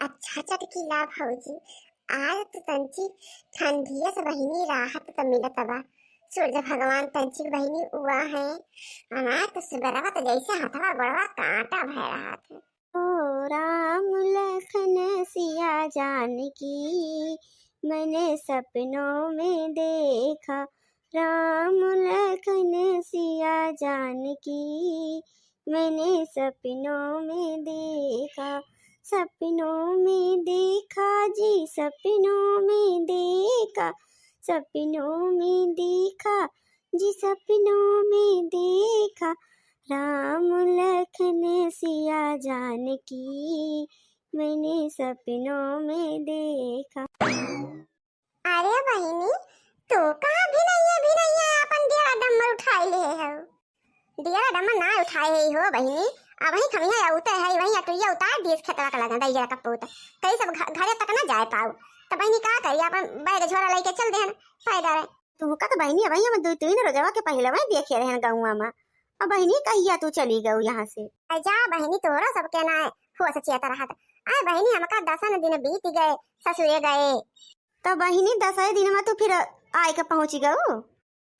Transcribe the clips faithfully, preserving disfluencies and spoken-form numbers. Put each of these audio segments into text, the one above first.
अच्छा चटकीला भौजी, आज तो तंची ठंडिया से बहिनी राहत तो मिलत बा। सूरज भगवान तंची के बहिनी उआ है, अनार तो सुबरवा तो जैसे हथवा गोड़वा कांटा भय रहा थे। ओ राम लखन सिया जानकी, मैंने सपनों में देखा, राम लखन सिया जानकी, मैंने सपनों में देखा, सपनों में देखा जी, सपनों में देखा, सपनों में देखा जी, सपनों में देखा, राम लखन सिया जानकी, मैंने सपनों में देखा। अरे बहिनी, तू का भिनैया भिनैया अपन दियरा डम्मर उठाई ले हो? दियरा डम्मर ना उठाए है हो बहिनी, अब वही खमिया या उतर है, वही अटुइया उतार दिए खेतवा का लगा दैया का पूत। कई सब घ-, घरे तक ना जाए पाऊ। तो बहिनी का करी, अपन बैग झोला लेके चल देहन पैदल। तू का तो बहिनी, अब हम दो तीन रोजवा के पहले वही देखे रहन गौवा में। अब बहिनी कहिया तू चली गऊ यहाँ से? अरे जा बहिनी, तोहरा सबके ना होश चेत रहत। अरे बहिनी, हमका दसन दिन बीत गए ससुरे गए। तो बहिनी, दसई दिन में तू फिर आए के पहुँची गऊ?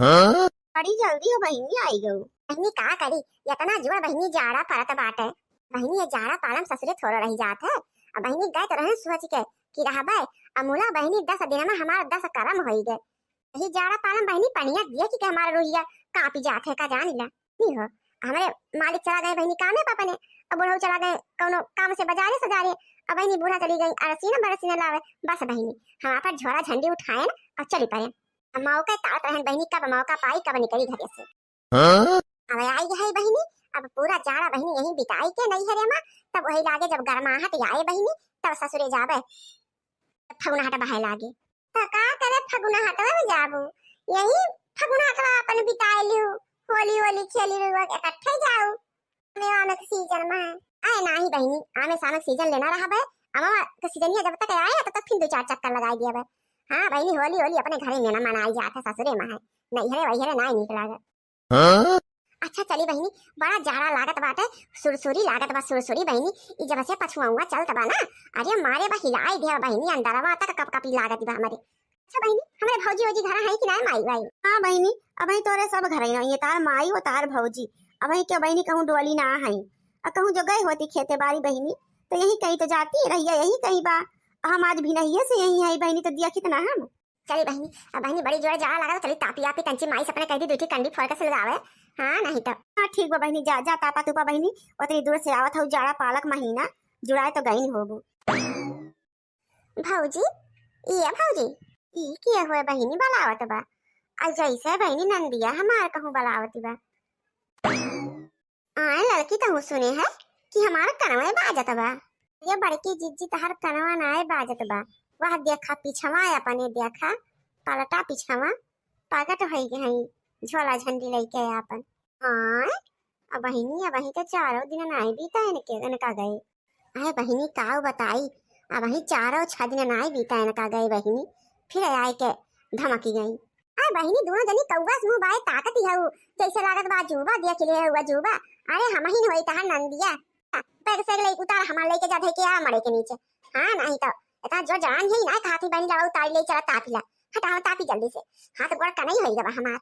हाँ? बड़ी जल्दी हो बहिनी आई गऊ। बहिनी का करी, इतना जोर बहिनी जाड़ा पड़त बाटे। बहिनी ये जाड़ा पालम ससुरे थोड़ा रही जात है। अब बहिनी गए तो रहन सोच के कि रहबे, अमूला बहिनी दस दिन में हमार दस करम होई गए। यही जाड़ा पालम बहिनी पनिया दिए कि हमार रुइया कांपी जात है का जानी ला। नहीं हो, हमारे मालिक चला गए बहिनी कामे पर अपने, अब बुढ़ऊ चला गए कौनो काम से बाजारे सजारे। अब बहिनी बूढ़ा चली गई अरसीना बरसीना लावे। बस बहिनी, हम अपन झोरा झंडी उठाएन और चली पड़े। हम मौका ताकत रहन बहिनी, कब मौका पाई, कब निकली घर से। हाँ? अब आई है बहिनी, अब पूरा जाड़ा बहिनी यहीं बिताई के नैहरे में, तब वही लागे जब गरमाहट आए बहिनी, तब ससुरे जाबे, फगुनाहट बहे लागे। तो का करे फगुनाहटवा में जाबू, यही फगुनाहटवा अपन बिताए लियो, होली होली खेली रुआ इकट्ठे जाऊ। आमे आमे के सीजन में। आए नाही बहिनी, आमे सामे के सीजन लेना रहा बे। अमवा के सीजनिया जब तक आए तब तक फिर दो चार चक्कर लगाई दिया बे। हाँ बहिनी, होली होली अपने घरे में ना मनाई जात है, ससुरे में है, नैहरे वैहरे ना निक लागे। हाँ? अच्छा चली बहिनी, बड़ा जाड़ा लागत बाटे, सुरसुरी लागत बा सुरसुरी बहिनी। ई जब से पछुआ चलत बा ना, अरे मारे बा हिलाई दिया बहिनी, अंदरवा तक कपकपी लागत बा हमरे। अच्छा बहिनी, हमरे भौजी वौजी घरा है कि ना माई बाई? हाँ बहिनी, अबही तोरे सब घर ही नहीं है, तार माई वो तार भौजी। अबही के बहिनी कहूँ डोली ना है, और कहूँ जो गए होती खेते बारी बहिनी, तो यही कहीं तो जाती रहिया, यही कहीं बा। हम आज भी नहीं से यही है बहिनी, तो दिया कितना हम। चली बहिनी, अब बहिनी बड़ी जोर जाड़ा लागल, चली तापी आपी तंची माई से अपने कह दी, दू ठी कंडी फोड़ के सिलगावे। हाँ, नहीं तो। हाँ, ठीक बा बहिनी, जा, जा तापा तूपा बहिनी, उतनी दूर से आवत हऊ, जाड़ा पालक महीना, जुड़ाए तो गई होबू। भौजी, ये भौजी, ई के हुए बहिनी बलावत बा? आ जैसे बहिनी नंदिया हमार कहूँ बलावत बा। आए लड़की, तहूँ सुने है कि हमार कनवा बाजत बा। ये बड़की जिज्जी, तहर कनवा नाय बाजत बा। वह देखा पिछवा, अपने देखा पलटा पिछवा, प्रगट होई गए हैं झोला झंडी लेके आपन। आए, अब बहिनी, अब बहिनी तो चारों दिन नाय बीता इनके, इनका गए। अरे बहिनी, काऊ बताई, अब वही चार और छह दिन नाई बीता इनका गए बहिनी, फिर आए के धमकी गई। अरे बहिनी, दोनों जनी कौआ से मुंह बाए ताकत ही हऊ, जैसे लागत बा अजूबा दिया खिले हऊ अजूबा। अरे हम ही होई तहार नंदिया, पैर से ले उतार हमार लेके जा धई के आ मड़े के नीचे। हाँ, नहीं तो इतना जो जान है ना, कहा थी बहिनी लावा उतार ले चला तापी ला, हटाओ तापी जल्दी से, हाथ गोड़ का नहीं होई गवा हमार।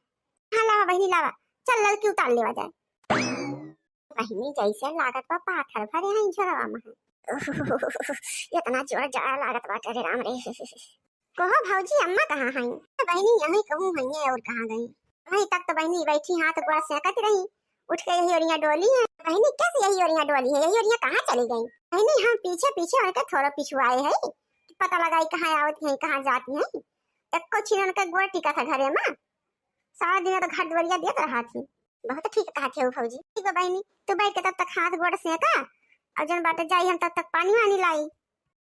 हाँ लावा बहिनी लावा, चल ललकी उतार लेवा जाए। बहिनी, जैसे लागत बा पाथर भरे हैं झोलवा में। इतना जोर जाड़ा लागत बा, अरे राम रे। कहो भौजी, अम्मा कहाँ हैं? बहिनी, यहीं कहूँ हैं और कहाँ गई? वहीं तक तो बहिनी बैठी हाथ गोड़ सेकत रही, उठ के यही ओरिया डोली है। बहिनी, कैसे यही ओरिया डोली है? यही ओरिया कहाँ चली गई? बहिनी, हम पीछे पीछे उनके थोड़ा पिछुआए है, पता लगाई कहाँ आवत हैं, कहाँ जाती हैं। एको छीन उनके गोड़ टिका था घरे में। सारा दिन तो घर दुआरिया देत रहा थी। बहुत ठीक कहा थे भौजी। ठीक बा बहिनी, तू बैठ के तब तक हाथ गोड़ सेका, और जन बाटे जाई हम तब तक पानी वानी लाई।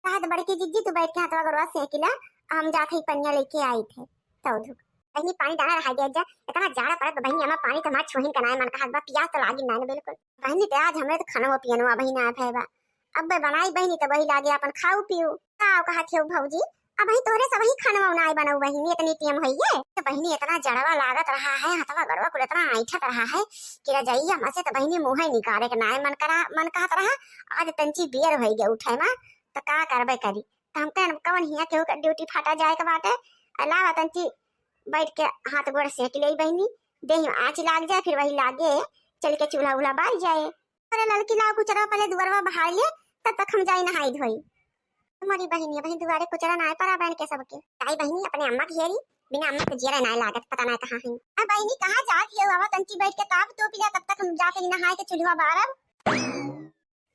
कहा तो बड़की जिज्जी, तू बैठ के हाथवा गोड़वा सेकिला, हम जात ही पनिया लेके आई थे। तो धुक बहिनी, पानी डाला रहा दिया जा, इतना जाड़ा पड़त बा बहिनी, हमार पानी तो हमार छुहिन का नाय मन कहा बा, पियास तो लागी ना बिल्कुल। बहिनी ते आज हमरे तो खाना वो पियनो अबही ना भय बा, अब बे बनाई बहिनी तो वही लागे अपन खाऊ पीऊ। का कहा थे भौजी, अबहीं तोहरे सबही खानवा नाय बनउ बहिनी, इतनी टेम होइए। तो बहिनी इतना जड़वा लागत रहा है, हथवा गड़वा कुल इतना ऐंठत रहा है कि रजइया में से तो बहिनी मुँह ही निकाले के नाय मन करा, मन कहत रहा। आज तंची बेर होइ गए उठे में, तो का करबे करी। तो हम कहन कवन हिया केहू के ड्यूटी फाटा जाए के बाटे, अलावा तंची बैठ के हाथ गोड़ सेक लेई बहिनी, देह में आँच लाग जाए, फिर वही लागे चल के चूल्हा उल्हा बार जाए। अरे ललकी लाओ कुचरा पहले दुआरवा बहार ले, तब तक हम जाई नहाई धोई। मोरी बहिनी, बहिनी दुआरे कुचरा नाय परा बहन के सबके। ताई बहिनी अपने अम्मा के हेरी, बिना अम्मा के जियरा नाय लागत, पता नाय कहाँ है। अब बहिनी कहाँ जात हियो, आवा तंची बैठ के ताप तो पिला, तब तक हम जाते ही नहाए के चूल्हा बारब।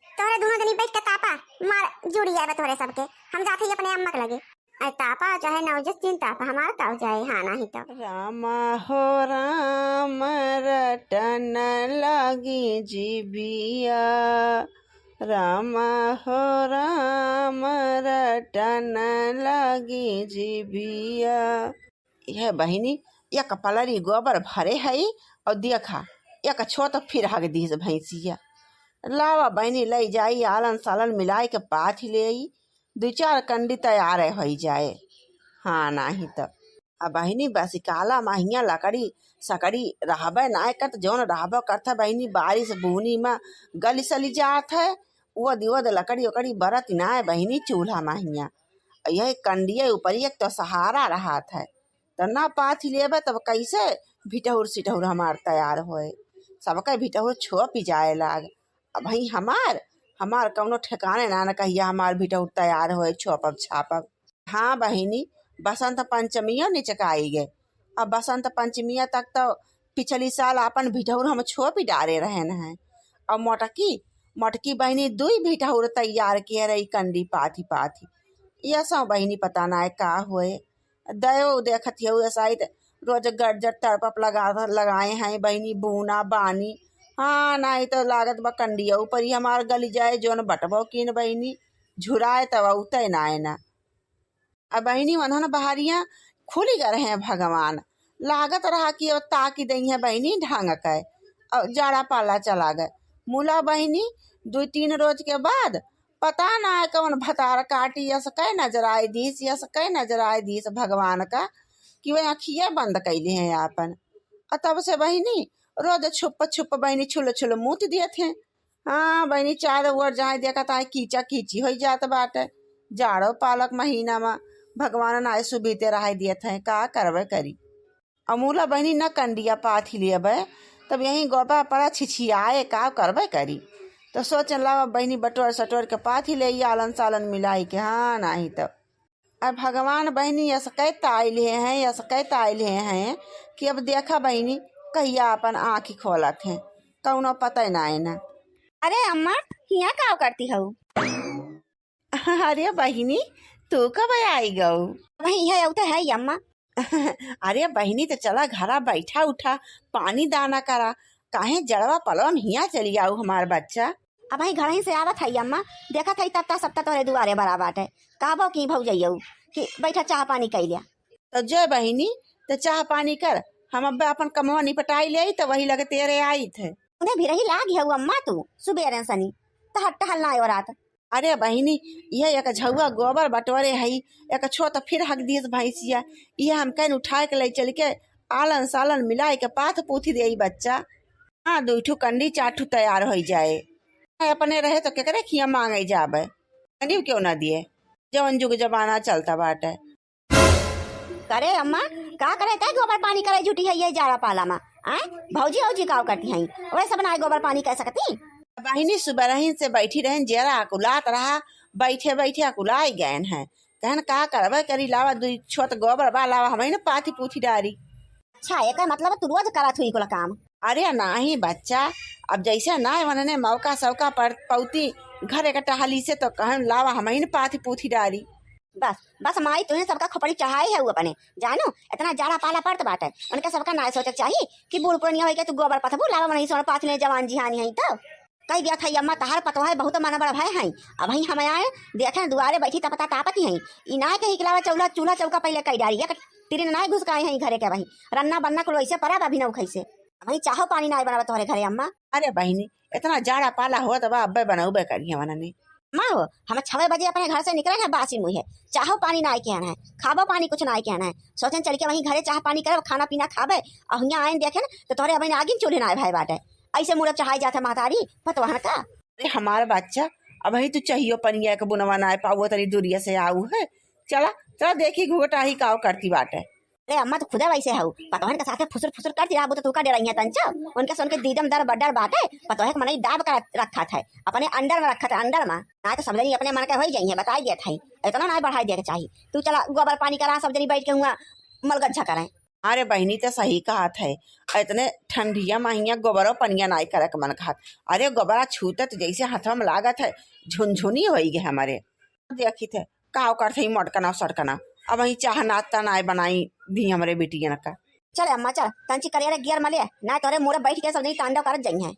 तोहरे दोनों जनी बैठ के तापा, मार जुड़ी जाए तोहरे सबके। हम जाते ही अपने अम्मा के लगे। अरे तापा चाहे नवजस दिन तापा, हमार का हो जाए, हाँ नाही तो। रामा हो राम रटन लागी जीबिया, रामा हो राम रटन लागी जीबिया। यह बहिनी, एक पलरी गोबर भरे हई और देखा, एक छोत फिर हग दीस भैंसिया। लावा बहिनी, लई जाई आलन सालन मिलाई के पाथी ले आई, दू चार कंडी तैयार होई जाए। हाँ नाही तो। अब बहिनी बस काला महिया लकड़ी सकड़ी रहबे नाय करत, जौन रहबो करत है बहिनी, बारिश बूनी में गली सली जात है। ओद ओद लकड़ी ओकड़ी बरत नाय बहिनी चूल्हा महिया। यह कंडिये ऊपर एक तो सहारा रहत है, तो ना पाथी लेबे तब कैसे भिटहुर सिटहुर हमार तैयार होए। सबके भिटहुर छोपी जाए लाग। अब भाई हमार, हमार कौनो ठिकाने ना, न कहिया हमार भिटहुर तैयार होए, छोपब छापब। हाँ बहिनी, बसंत पंचमियो निचकाई गए। अब बसंत पंचमिया तक तो पिछली साल आपन भिटहुर हम छोपी डारे रहन हैं। और मोटकी, मोटकी बहिनी दुई भिटहुर तैयार किए रही कंडी पाथी पाथी। ये सब बहिनी पता ना का होए। दयो देखत हियउ ऐसा ही त रोज गरजत तड़पप लगा, लगाए हैं बहिनी बूना बानी। हाँ, नाही तो लागत बा कंडिया ऊपर ही हमार गली जाए, जौन बटबो कीन बहिनी, झुराए तब उतय नाय ना। अब बहिनी वन्हन बहारिया खुली ग रहे भगवान, लागत रहा कि अब ताकि दई है बहिनी ढंग के, अब जाड़ा पाला चला गए। मुला बहिनी दुई तीन रोज के बाद पता ना है कौन भतार काटी, यस कै नजराई दीस, यस कै नजराई दीस भगवान का, कि वह अखिया बंद कैले हैं आपन। और तब से बहिनी रोज छुप छुप बहिनी छुल छुल मूत दियत हैं। हाँ बहिनी, चारों ओर जहाँ देखत है कीचा कीची होई जात बाटे। जाड़ो पालक महीना में भगवान ना सुबीते रहाई दियत हैं, का करबे करी। अमूला बहिनी न कंडिया पाथी लेबे, तब यहीं गोबा पड़ा छिछियाए, का करबे करी। तो सोचन लावा बहिनी बटोर सटोर के पाथी ले आलन सालन मिलाई के, हाँ नाही तो। अब भगवान बहिनी यस कहत आइल हैं, यस कहत आइल हैं कि अब देखा बहिनी कहिया अपन आँखी खोलत हैं, कौनो पता नाय ना। अरे अम्मा, हियाँ का करती हऊ? अरे बहिनी, तू कब आई गऊ? वही है, उठे है अम्मा। अरे बहिनी, तो चला घरा बैठा उठा, पानी दाना करा, काहे जड़वा पलवा में हियाँ चली आऊ हमार बच्चा। अब भाई घर ही से आवत है अम्मा, देखत है तब तक सब तक तोरे दुआरे बरा बाटे। कहबो कि भौजइयऊ कि बैठा चाह पानी कइ लिया। तो जय बहिनी, तो चाह पानी कर, हम अब अपन कमवा निपटाई ले, तो वही लगे तेरे आई थे। उन्हें भी रही लाग है अम्मा, तू सुबेरे सनी तहर टहल ना हो रात। अरे बहिनी, यह एक झउआ गोबर बटोरे हई, एक छोत फिर हक दियस भैंसिया, यह हम कहन उठाए के ले चल के आलन सालन मिलाए के पाथ पूथी देई बच्चा। हाँ, दुई ठू कंडी चार ठू तैयार होई जाए। अपने रहे तो केकरे खिया मांगे जाबे, कंडी क्यों ना दिए, जवन जुग जमाना चलता बाटे। करे अम्मा, का करे तै गोबर पानी करे जुटी है ये जाड़ा पाला मा? आय, भौजी औजी काव करती हैं, ओए सब ना गोबर पानी कर सकती। बहिनी सुबह रहीन से बैठी रहन, जेरा अकुलात रहा, बैठे बैठे अकुलाई गयन हैं। कहन का करबे करी, लावा दुई छोत गोबर बा, लावा हमही न पाथी पूथी डारी। अच्छा, एकर मतलब तू रोज करत हुई कुल काम? अरे नाही बच्चा, अब जैसे ना वनने मौका सौका पर पौती घरे के टहली से तो कहन लावा हमही न पाथी पूथी डारी। बस, बस माई, तुहें सबका खोपड़ी चढ़ाई है उ अपने, जानू, इतना जाड़ा पाला पड़त बाटे, उनके सबका ना सोचे चाहिए कि बूढ़ पुरनिया होई के तू गोबर पथबू, लावा मनई सोन पाथ ले जवान जिहानी है तो। कई दिया था अम्मा, तहार पतोह है बहुत मन बड़ भय है। अब ही हम आए, देखें दुआरे बैठी तपता तापती हैं। ई ना कही कि लावा चूल्हा, चूल्हा चौका पहले कई डारी, एक टिरिन ना घुसकाए हैं घरे के वही। रन्ना बन्ना कुल वैसे परा बा अभी नौखई से। अब ही चाहो पानी ना बनावा तोहरे घरे अम्मा। अरे बहिनी, इतना जाड़ा पाला होत बा, अब्बे बनौबे करिए वनने। माँ हो, हम छवे बजे अपने घर से निकरे हैं बासी मुँहे, चाहो पानी नाय केहन है, खाबो पानी कुछ नाय केहन है। सोचन चल के वहीं घरे चाह पानी करब, खाना पीना खाबे, और हियाँ आइन देखेन तो तोहरे अबहिन आगिन चूल्हे नाय भय बाटे। ऐसे मुड़ब चढ़ाई जात है महतारी पतोहन का। अरे हमार बच्चा, अबही तू चाहियो पनिया के बुनवा नाय पावो, तनी दूरिया से आऊ है। चला, चला देखी घुघटाही काव करती बाटे। अरे अम्मा, तू खुदे वैसे हऊ, पतोहन के साथे फुसुर फुसुर करती रहबू तो तू का डरइहे तंचो? उनके सुन के दीदम दर बड्डर बाटे, पतोहे के मनई दाब कर रखत है, अपने अंडर में रखत है, अंडर में। ना तो सब जनी अपने मन के होई जाइए, बताई देत है, इतना ना बढ़ाई दे के चाही। तू चला गोबर पानी करा, सब जनी बैठ के हुआ मलगच्छा करें। अरे बहिनी, तो सही कहत है, इतने ठंडिया महिया गोबरो पनिया नाई करे के मन कहत। अरे गोबरा छूते तो जैसे हथवा में लागत है, झुनझुनी होई गए हमारे। देखी थे काव करत है मोटकना सड़कना, अबही चाह नाश्ता नाई बनाई दी हमरे बिटियन का। चल अम्मा चल, तंची करिया रे गियर मले, ना तोरे मुड़े बैठ के सब जनी तांडव करत जइहे।